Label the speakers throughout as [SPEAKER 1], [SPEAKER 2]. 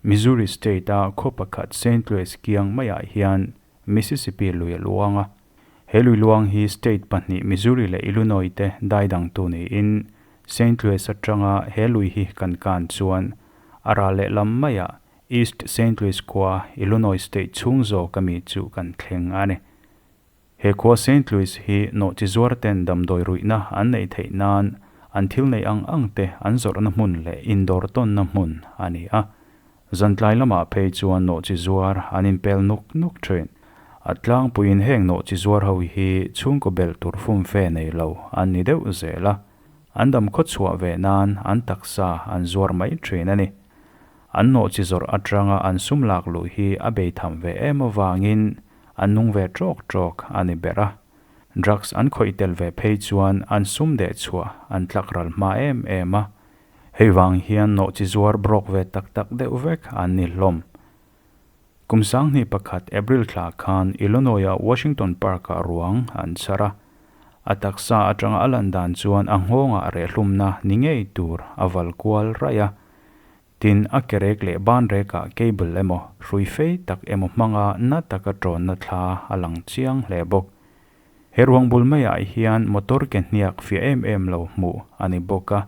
[SPEAKER 1] Missouri state a khaw pakhat Saint Louis kiang maiah hian Mississippi lui a luang a. He lui luang hi state pahnih Missouri leh Illinois te dai dangtu niin Saint Louis atanga he lui hi kan kan chuan a ral lehlam maiah East Saint Louis khua Illinois state chhung zawk ami chu kan thleng a ni. He khua Saint Louis hi nawhchi zuar ten damdawi ruihna an neih theih nan an thil neih ang ang te an zawrhna hmun leh indawr tawnna hmun a ni a. Zantlai lamah phei chuan nawhchi zuar an inpel nuk nuk thin. A tlangpuiin heng nawhchi zuar ho hi chhungkaw belh tur fumfe nei lo an ni deuh zel a, an dam khawchhuah ve nan an taksa an zuar mai thin a ni. An nawhchi zawrh atanga an sum lak luh hi a beitham ve em avangin an nung ve tawk tawk a ni ber a. Drugs an khawih tel ve phei chuan an sum deh chhuah an tlak ral hma em em a. Hei vang hian nawhchi zuar brawk ve tak tak deuh vek an ni hlawm. Kum 2001 April thla khan Illinois-a Washington Park-ah ruang an chhar a. A taksa atanga a lan dan chuan a nghawngah rehlumna ni ngei tur a val kual raih a. Tin, a kerek leh banrekah cable emaw, hrui fei tak emaw hmanga na taka tawnna thla a lang chiang hle bawk. He ruang bul maiah hian motor ke hniak fiah em em lo hmuh a ni bawk a.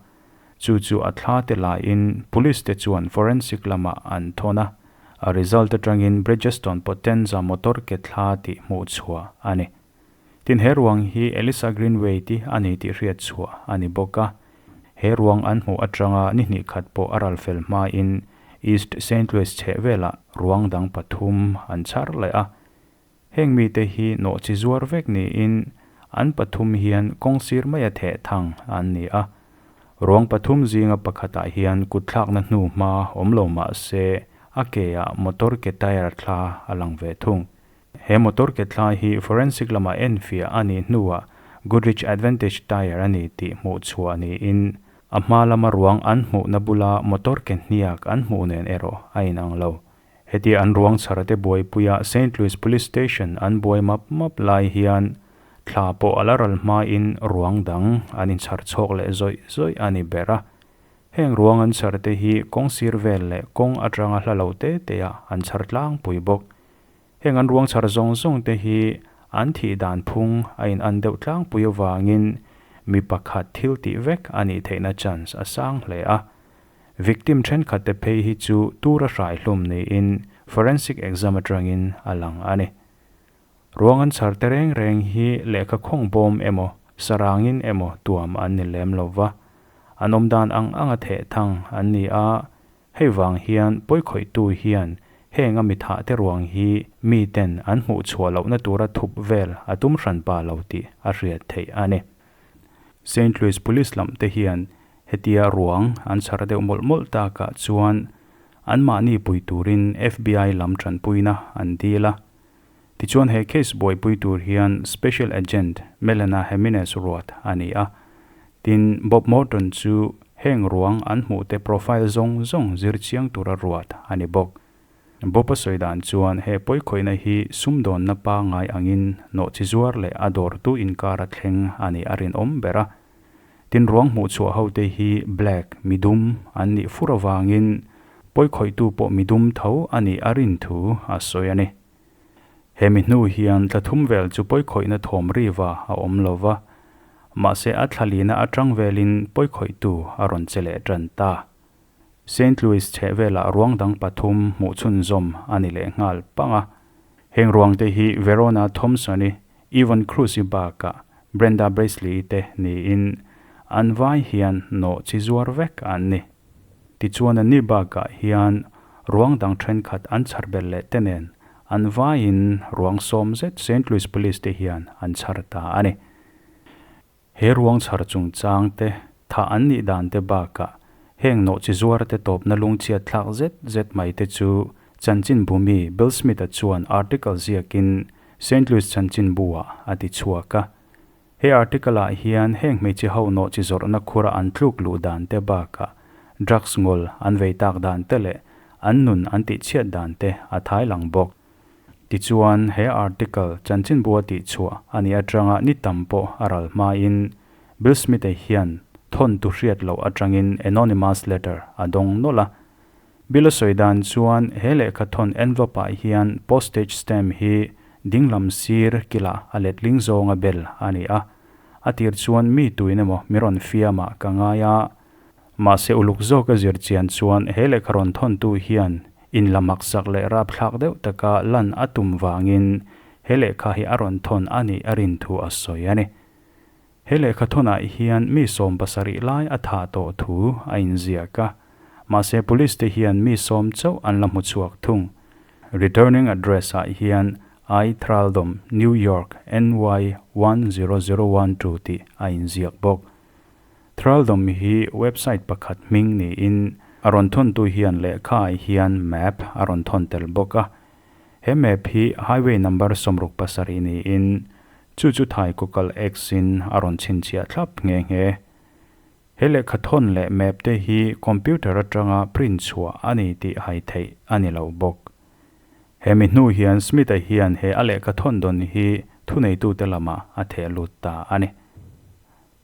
[SPEAKER 1] Chu chu a thla te laiin police te chuan forensic lamah an thawn a, a result atangin Bridgestone Potenza motor ke thla tih hmuh chhuah a ni. Tin, he ruang hi Elisa Greenway ti a ni tih hriat chhuah a ni bawk a. He ruang an hmuh atanga ni hnih khat pawh a ral fel hmain East Saint Louis chheh velah ruang dang pathum an chhar leh a. Heng mite hi nawhchi zuar vek niin an pathum hian kawng sir maia theh thang an ni a. Ruang pathum zinga pakhatah hian kutthlakna hnu hma awm lo mah se a ke-ah motor ke tyre thla a lang ve thung. He motor ke thla hi forensic lamah enfiah a nih hnuah Goodrich Advantage tyre a ni tih hmuh chhuah niin a hma lama ruang an hmuhna bula motor ke hniak an hmuh nen erawh a inang lo. Hetia an ruang chhar te buaipuia Saint Louis Police Station an buai map map lai hian thla pawh a la ral hmain ruang dang an inchhar chhawk leh zawih zawih a ni ber a. Heng ruang an chhar te hi kawng sir vel leh kawng atanga hla lo te te ah an chhar tlangpui bawk. Heng an ruang chhar zawng zawng te hi an thih dan phung a in an deuh tlangpui avangin mi pakhat thil tih vek a nih theihna chance a sang hle a. Victim thenkhat te phei hi chu tura hrai hlum niin forensic exam atangin a lang a ni. Ruang an chhar te reng reng hi lehkha khawng bawm emaw, sarangin emaw tuam an ni lem lo va. An awm dan ang anga theh thang an ni a, hei vang hian pawikhawihtu hian heng a mithah te ruang hi miten an hmuh chhuah lohna tura thup vel a tum hranpa lo tih a hriat theih a ni. Saint Louis Police lam te hian Hetia ruang an chhar deuh mawlh mawlh takah chuan anmahni pui turin FBI lam tanpuina an dil a. Tichuan he case buaipui tur hian Special Agent Melena Jimenez ruat a ni a. Tin, Bob Morton chu heng ruang an hmuhte profile zawng zawng zir chiang tura ruat a ni bawk. Bob a sawi dan chuan he pawikhawihna hi sumdawnna pangngai angin nawhchi zuar leh a dawrtu inkar a thleng a nih a rinawm ber a. Tin ruang hmuh chhuah ho te hi black, midum, an nih fur avangin pawikhawihtu pawh midum tho a nih a rin thu a sawi a ni. He mi hnu hian thla thum vel chu pawikhawihna thawm riva a awm lo va, mahse a thla lina atang velin pawikhawihtu a rawn che leh tan ta. Saint Louis chheh velah ruang dang pathum hmuh chhunzawm a ni leh nghal pang a. Heng ruang te hi Verona Thompson-i, Yvonne Cruz-i bakah Brenda Braceley-i te niin an vai hian nawh chi zuar vek an ni. Tichuan an ni bakah hian ruang dang thenkhat an chhar belh leh te nen an vaiin ruang sawm zet Saint Louis Police te hian an chhar ta a ni. He ruang chhar chungchang te thah an nih dan te bakah heng nawh chi zuar te tawpna lungchhiat thlak zet zet mai te chu chanchinbumi Bill Smith-a chuan article ziakin Saint Louis chanchinbu-ah a ti chhuak a. He article-ah hian heng hmeichhe ho nawh chi zawrhna khura an tluk luh dan te bakah drugs ngawl an vei tak dan te leh an nun an tihchhiat dan te a thai lang bawk. Tichuan, he article chanchinbu a tihchhuah a nih atanga ni tam pawh a ral hmain Bill Smith-a hian thawn tu hriat loh atangin anonymous letter a dawng nawlh a. Bill a sawi dan chuan he lehkha thawn envelope ah hian postage stamp hi dinglam sir kilah a letling zawnga bel a ni a. A tir chuan mi tuin emaw mi rawn fiamah ka ngai a. Mahse uluk zawka zir chian chuan he lehkha rawn thawntu hian inla maksak leh rapthlak deuh taka lan a tum vangin he lehkha hi a rawn thawn a nih a rin thu a sawi a ni. He lehkha thawnah hian mi 70 lai a thah tawh thu a inziak a, mahse police te hian mi 10 chauh an la hmu chhuak thung. Returning address ah hian I Thraldom, New York, NY 10012 tih a inziak bawk. Thraldom hi website pakhat hming niin a rawn thawntu hian lehkha ah hian map a rawn thawn tel bawk a. He map hi highway number 67 niin chu chu thai kawkal X in a rawn chhinchhiah thlap nghe nghe. He lehkha thawn leh map te hi computer atanga print chhuah a ni tih hai theih a ni lo bawk. He mi hnu hian Smith-a hian he a lehkha thawn dawn hi thuneitute lamah a theh lut ta a ni.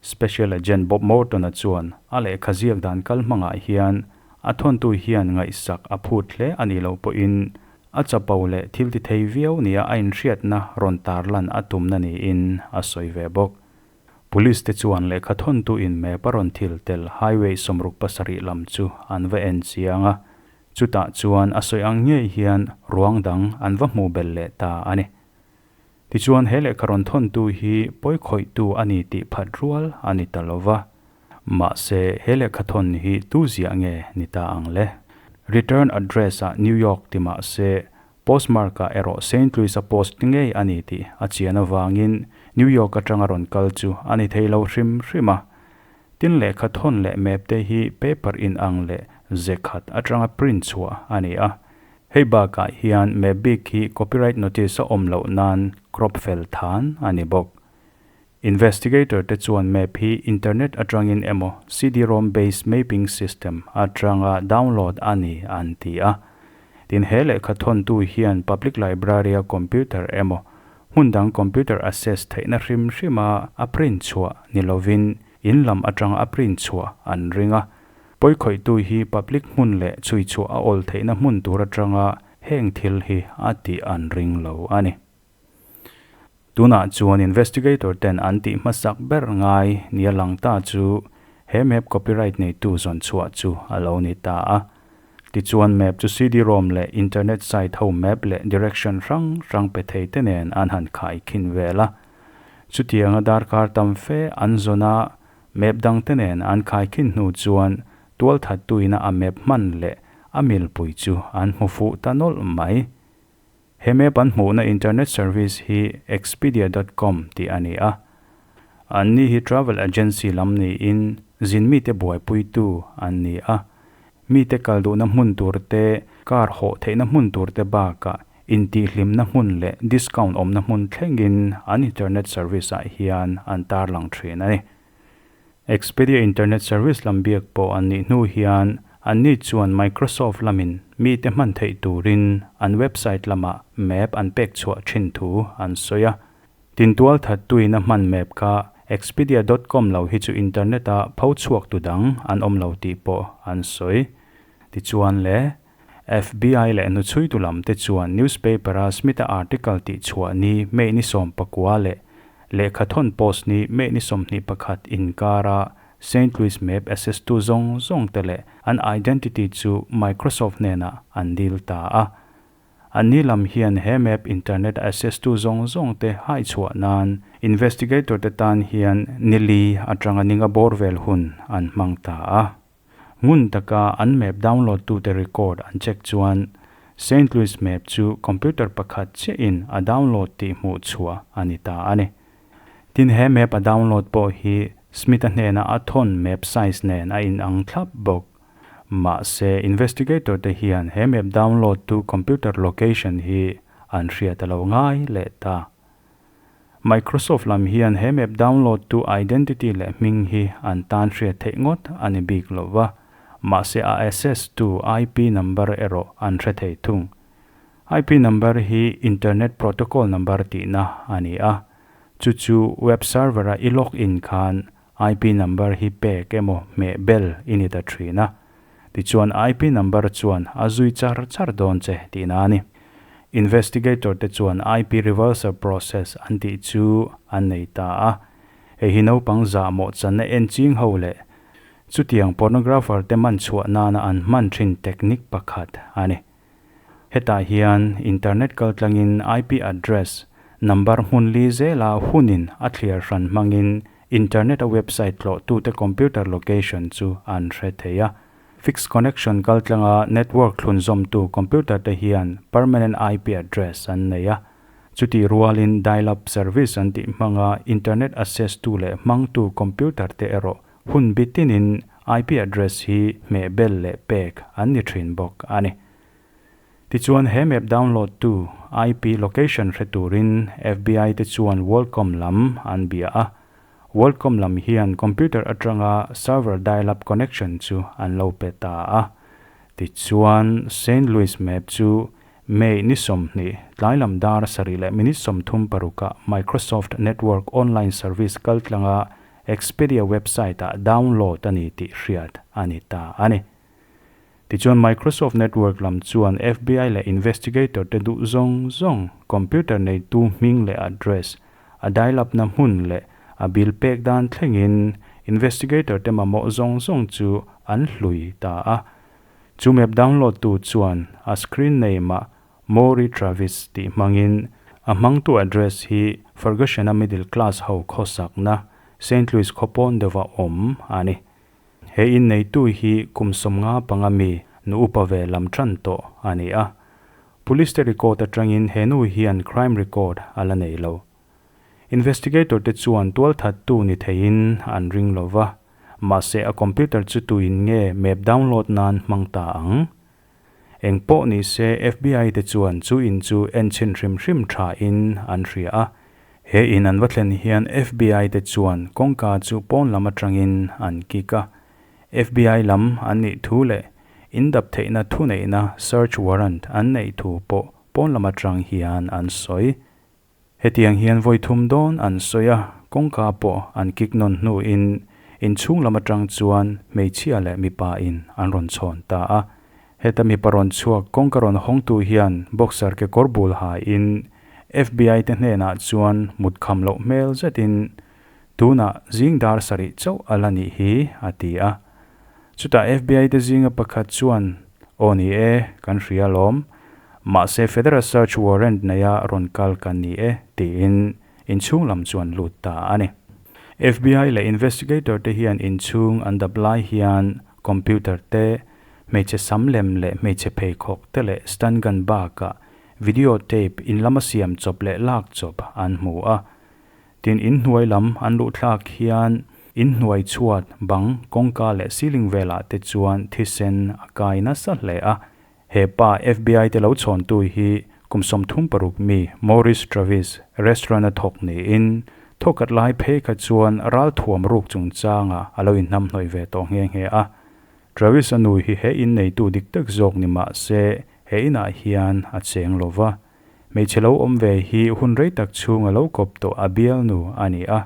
[SPEAKER 1] Special Agent Bob Morton-a chuan a lehkha ziak dan kal hmangah hian a thawntu hian ngaihsak a phut hle a nih loh pawhin a chapo leh thil ti thei viau nia a inhriatna rawn tarlan a tumna niin a sawi ve bawk. Police te chuan lehkha thawntu in map a rawn thil tel Highway 67 lam chu an va en chiang a, chutah chuan a sawi ang ngei hian ruang dang an va hmuh belh leh ta a ni. Tichuan he lehkha rawn thawntu hi pawikhawihtu a ni tih phat rual a ni ta lo va. Mahse he lehkha thawn hi tu ziah nge ni ta ang le? Return address ah New York ti mah se, postmark ah erawh Saint Louis a post ngei a ni tih a chian avangin New York atanga rawn kal chu a ni thei lo hrim hrim a. Tin lehkha thawn leh map te hi paper inang leh ze khat atanga print chhuah a ni a. Hei bakah hian map bik hi copyright notice a awm loh nan crop fel than a ni bawk. Investigator te chuan map hi internet atangin emaw CD-ROM based mapping system atanga download a ni an ti a. Tin he lehkha thawntu hian public library a computer emaw hmun dang computer access theihna hrim hrima a print chhuah ni lovin in lam atanga a print chhuah an ring a. Pawikhawihtu hi public hmun leh chhui chhuah a awl theihna hmun tur atanga heng thil hi a tih an ring lo a ni. Tunah chuan investigator ten an tih hmasak ber ngai nia lang ta chu he map copyright neitu zawn chhuah chu a lo ni ta a. Tichuan map chu CD-ROM leh internet site ho map leh direction hrang hrang pe thei te nen an han khai khin vel a. Chutianga darkar tam fe an zawn a, Map dangte nen an khaikhin hnu chuan tualthattuina a map hman leh a milpui chu an hmu fuh ta nawlh mai. He map an hmuhna internet service hi Expedia dot com tih a ni a. Anni hi travel agency lam niin zin mite buaipuitu an ni a. Mite kal duhna hmun tur te, car hawh theihna hmun tur te bakah intihhlimna hmun leh discount awmna hmun thlengin an internet service ah hian an tarlang thin a ni. Expedia internet service lam biak pawh an nih hnu hian anni chuan Microsoft lamin mite hman theih turin an website lamah map an pek chhuah thin thu an sawi a. Tintual thattuin a hman map kha Expedia dot com lo hi chu internet a pho chhuak tu dang an awm lo tih pawh an sawi. Tichuan le, FBI leh hnuchhuitu lam te chuan newspaper a Smith-a article tih chhuah ni May ni 19 leh lehkha thawn post ni May ni 21 inkara Saint Louis map access tu zawng zawng te leh an identity chu Microsoft hnenah an dil ta a. Anni lam hian he map internet access tu zawng zawng te hai chhuah nan investigator te tan hian ni li atanga ninga bawr vel hun an hmang ta a. Ngun taka an map download tu te record an check chuan Saint Louis map chu computer pakhat chiahin a download tih hmuh chhuah a ni ta a ni. Tin he map a download pawh hi Smith-a hnena a thawn map size nen a inang thlap bawk. Mahse, investigator te hian he map download tu computer location hi an hriat a lo ngai leh ta. Microsoft lam hian he map download tu identity leh hming hi an tan hriat theih ngawt a ni bik lo va, mahse a access tu IP number erawh an hre thei thung. IP number hi Internet Protocol number tihna a ni a, chu chu web server a i log in khan IP number hi pek emaw hmeh bel i ni ta thin a. Tichuan IP number chuan a zui char char dawn che tihna a ni. Investigator te chuan IP reversal process an tih chu an nei ta a. Hei hi naupang zahmawh channa en ching ho leh chutiang pornographer te man chhuah nana an hman thin technique pakhat a ni. Hetah hian internet kaltlangin IP address, number hmun li zela hunin a thliar hran hmangin internet a website tlawhtute computer location chu an hre thei a. Fixed connection kaltlanga network thlunzawmtu computer te hian permanent IP address an nei a. Chutih rualin dial-up service an tih hmanga internet access tu leh hmangtu computer te erawh hun bitinin IP address hi hmeh bel leh pek an ni thin bawk a ni. Tichuan he map download tu IP location hre turin FBI te chuan WorldCom lam an bia a. WorldCom lam hian computer atanga server dial-up connection chu an lo pe ta a. Tichuan Saint Louis map chu May ni 20 tlailam dar sarih leh minute 36 ah Microsoft Network Online Service kaltlanga Expedia website ah download a ni tih hriat a ni ta a ni. Tichuan Microsoft Network lam chuan FBI leh investigator te duh zawng zawng computer neitu hming leh address, a dial-up na hmun leh a bill pek dan thlengin investigator te mamawh zawng zawng chu an hlui ta a. Chu map download tu chuan a screen name ah Maury Travis tih hmangin a hmangtu address hi Ferguson-a middle class ho khawsakna Saint Louis khawpawn deuha awm a ni. He inneitu hi kum 55 mi nu upa ve lam tan tawh a ni a. Police te record atangin he nu hian crime record a la nei lo. Investigator te chuan tual that tu ni theiin an ring lova. Mahse a computer chu tuin nge map download nan hmang ta ang. Eng pawh ni se FBI te chuan chu in chu en chin hrim hrim tha in an hria a. He in an va thlen hian FBI te chuan kawngka chu pawn lam atangin an kik a. FBI lam an nih thu leh in dap theihna thu neihna search warrant an neih thu pawh pawn lam atang hian an sawi. Hetiang hian voi thum dawn an sawi a, kawngka pawh an kik nawn hnu in in chhung lam atang chuan hmeichhia leh mipa in an rawn chhawn ta a. Heta mipa rawn chhuak kawngka rawn hawngtu hian boxer ke kawr bul ha in FBI te hnenah chuan mut kham loh hmel zetin tunah zing dar sarih chauh a la nih hi a ti a. Chutah FBI te zinga pakhat chuan aw ni e kan hria lawm. Mahse federal search warrant neia rawn kal kan ni e tiin inchhung lam chuan lut ta a ni. FBI leh investigator te hian inchhung an dap lai hian computer te, hmeichhe sam lem leh hmeichhe pheikhawk te leh stun gun bakah video tape in lama siam chawp leh lak chawp an hmu a. Tin in hnuai lam an luh thlak hian in hnuai chhuat bang kawngka leh ceiling velah te chuan thisen a kai nasa hle a. He pa FBI te lo chhawn tu hi kum 36 mi Maurice Travis restaurant a thawk niin thawkat lai phei kha chuan ral thuam ruk chungchanga a lo inhnam hnawih ve tawh nghe nghe a. Travis a nu hi he in neitu dik tak zawk ni mah se he inah hian a cheng lova. Hmeichhe lo awm ve hi hun rei tak chhung a lo kawp tawh a bial nu a ni a.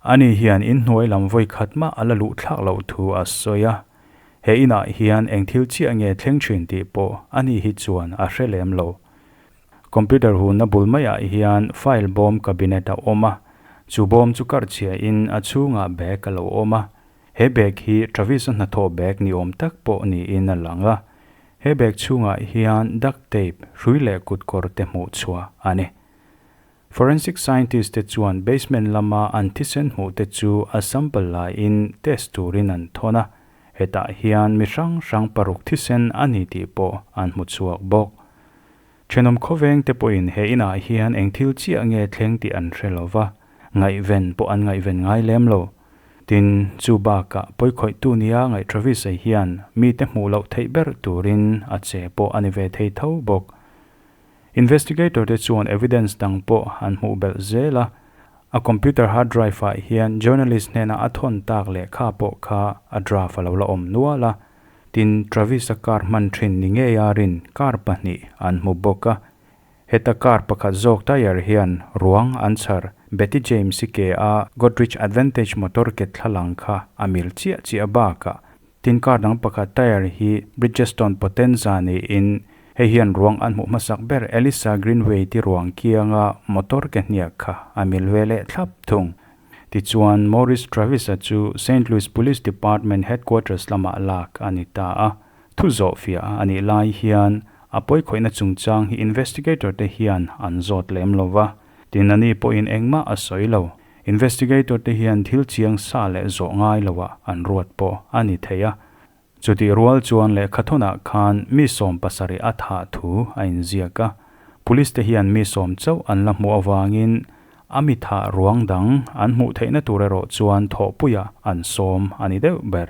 [SPEAKER 1] Ani hian in hnuai lam vawi khat mah a la luh thlak loh thu a sawi a. He inah hian eng thil chiah nge thleng thin tih pawh ani hi chuan a hre lem lo. Computer hunna bul maiah hian file bawm cabinet a awm a. Chu bawm chu kar chhia in a chhungah bag a lo awm a. He bag hi Travis a hnathawh bag ni awm tak pawh niin a lang a. He bag chhungah hian duct tape, hrui leh kutkawr te hmuh chhuah a ni. Forensic scientist te chuan basement lama an thisen hmuh te chu a sample laiin test turin an thawn a. Hetah hian mi hrang hrang paruk thisen a ni tih pawh an hmu chhuak bawk. Thenawm khawveng te pawhin he inah hian eng thil chiah nge thleng tih an hre lova, ngaihven pawh an ngaihven ngai lem lo. Tin, chu bakah pawikhawihtu nia ngaih Travis a hian mite hmuh loh theih ber turin a che pawh a ni ve thei tho bawk. Investigator te chuan evidence dang pawh an hmuh belh zel a. A computer hard drive ah hian journalist hnena a thawn tak leh kha pawh kha a draft a lo la awm nual a. Tin, Travis a car hman thin ni ngei a rin car pahnih an hmu bawk a. Heta car pakhat zawk tyre hian ruang an chhar Betty James i ke a Godrich Advantage motor ke thlalang kha a mil chiah chiah bakah. Tin car dang pakhat tyre hi Bridgestone Potenza niin hei hian ruang an hmuh hmasak ber Elisa Greenway ti ruang kianga motor ke hniak kha a mil ve leh thlap thung. Tichuan Maurice Travis-a chu Saint Louis Police Department headquarters lamah lak a ni ta a. Thu zawh fiah a nih lai hian a pawikhawihna chungchang hi investigator te hian an zawt lem lo va, tin ani pawhin engmah a sawi lo. Investigator te hian thil chiang sa leh zawh ngai loah an ruat pawh a ni thei a. Chutih rual chuan lehkhathawnah khan mi 70 a thah thu a inziak a, police te hian mi sawm chauh an la hmuh avangin a mi thah ruang dang an hmuh theihna tur erawh chuan thawhpuiah an sawm a ni deuh ber.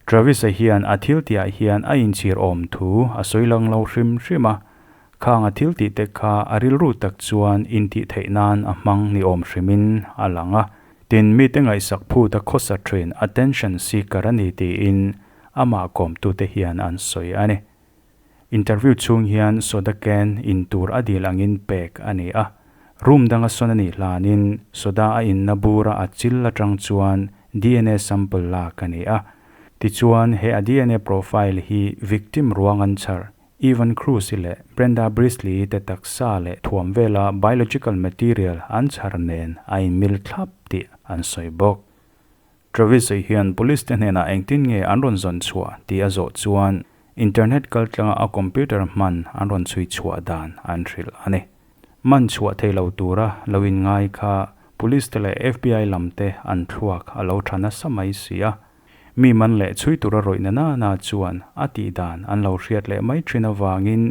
[SPEAKER 1] Travis-a hian a thil tihah hian a inchhir awm thu a sawi lang lo hrim hrim a, khang a thil tih te kha a rilru tak chuan intih theih nan a hmang ni awm hrimin a lang a. Tin, mite ngaihsak phut a khawsa thin attention seeker a ni tiin amah kawmtute hian an sawi a ni. Interview chhung hian soda can in tur a dil angin pek a ni a, room danga sawn a nih hlanin soda a inna bura a chil atang chuan DNA sample lak a ni a. Tichuan, he a DNA profile hi victim ruang an chhar, Ivan Cruz-i leh Brenda Brisley-i te taksa leh thuam vela biological material an chhar nen a inmil thlap tih an sawi bawk. Travis-a hian police te hnenah engtin nge an rawn zawn chhuah tih a zawh chuan internet kaltlanga a computer hman an rawn chhui chhuah dan an hrilh a ni. Man chhuah thei lo tura lo inngai kha police te leh FBI lam te an thluak a lo tha nasa mai si a. Mi man leh chhui tura rawih na nana chuan a tih dan an lo hriat leh mai thin avangin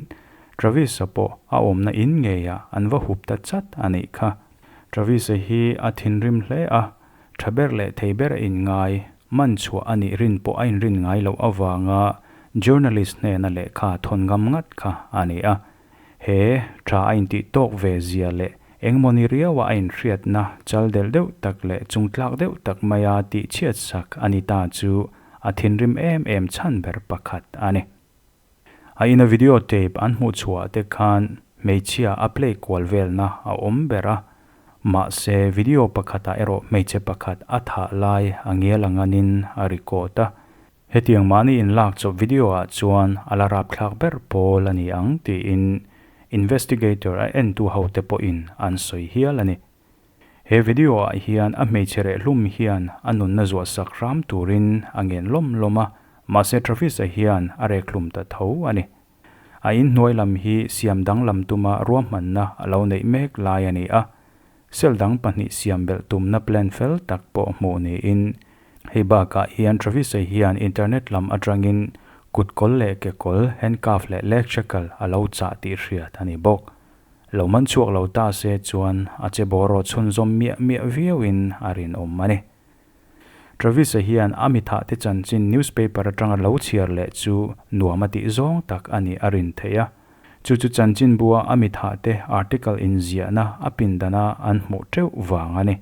[SPEAKER 1] Travis-a pawh a awmna in ngeiah an va hup ta chat a nih kha. Travis-a hi a thinrim hle a, Tha ber leh thei ber a inngai, man chhuah a nih rin pawh a inrin ngai loh avanga journalist hnena lehkha thawn ngam ngat kha a ni a. He tha a intih tawk ve zia leh engmawni riaua a inhriatna chal delh deuh tak leh chungtlak deuh tak maia tihchhiat sak a ni ta chu a thinrim em em chhan ber pakhat a ni. A ina video tape an hmuh chhuah te khan hmeichhia a play kual velna a awm ber a, mahse video pakhatah erawh hmeichhe pakhat a thah lai a ngial a nganin a record a. Hetiang mahni inlak chawp video ah chuan a la rapthlak ber pawl a ni ang tiin investigator a entu hote pawhin an sawi hial a ni. He video ah hian a hmeichhe rehhlum hian a nunna zuah sak hram turin a ngen lawm lawm a, mahse Travis-a hian a rekhlum ta tho a ni. A inhnuai lam hi siam danglam tuma ruahmanna a lo neih mek lai a ni a, cell dang pahnih siam belh tumna plan fel tak pawh hmuh niin hei bakah hian Travis-a hian internet lam atangin kutkawl leh kekawl, handcuff leh leg shackle a lo chah tih hriat a ni bawk. Lo man chhuak lo ta se chuan a che bawraw chhunzawm miah miah viauin a rinawm a ni. Travis-a hian a mithah te chanchin newspaper atanga lo chhiar leh chu nuam a tih zawng tak a nih a rin theih a. Chu chu chanchinbua a mithah te article inziahna a pindana an hmuh teuh vang a ni.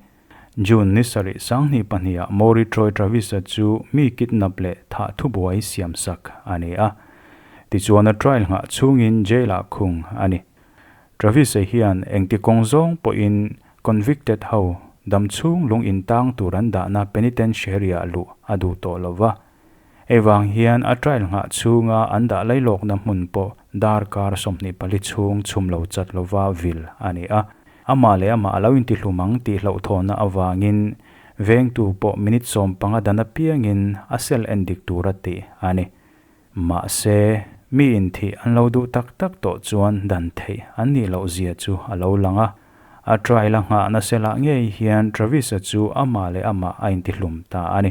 [SPEAKER 1] June ni sarih 2002 ah Maury Troy Travis-a chu mi kidnap leh thah thubuai siamsak a ni a. Tichuan a trial nghah chhungin jail-ah khung a ni. Travis-a hian engti kawng zawng pawhin convicted ho dam chhung lung intang tur an dahna penitentiary-ah luh a duh tawh lo va. Hei vang hian a trial nghah chhunga an dah lailawkna hmun pawh darkar 24 chhung chhum lo chat lova vil a ni a. Amah leh amah a lo intihlum ang tih hlauhthawhna avangin vengtu pawh minute 15 dan apiangin a cell endik tura tih a ni. Mahse, mi inthih an lo duh tak tak tawh chuan dan theih an nih loh zia chu a lo lang a. A trial a nghahna selah ngei hian Travis-a chu amah leh amah a intihlum ta a ni.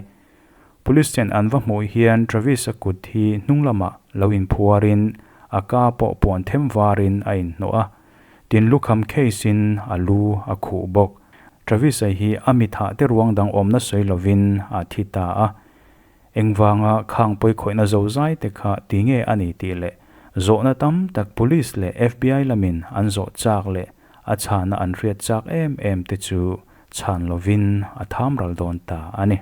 [SPEAKER 1] Police ten an va hmuh hian Travis-a kut hi hnung lamah lo inphuarin a ka pawh puan them varin a inhnawh a. Tin lukham case-in a lu a khuh bawk. Travis-a hi a mithah te ruang dang awmna sawi lovin a thi ta a. Engvanga khang pawikhawihna zo zai te kha ti nge a ni tih leh zawhna tam tak Police leh FBI lamin an zawh chak leh a chhana an hriat chak em em te chu chhan lovin a tham ral dawn ta a ni.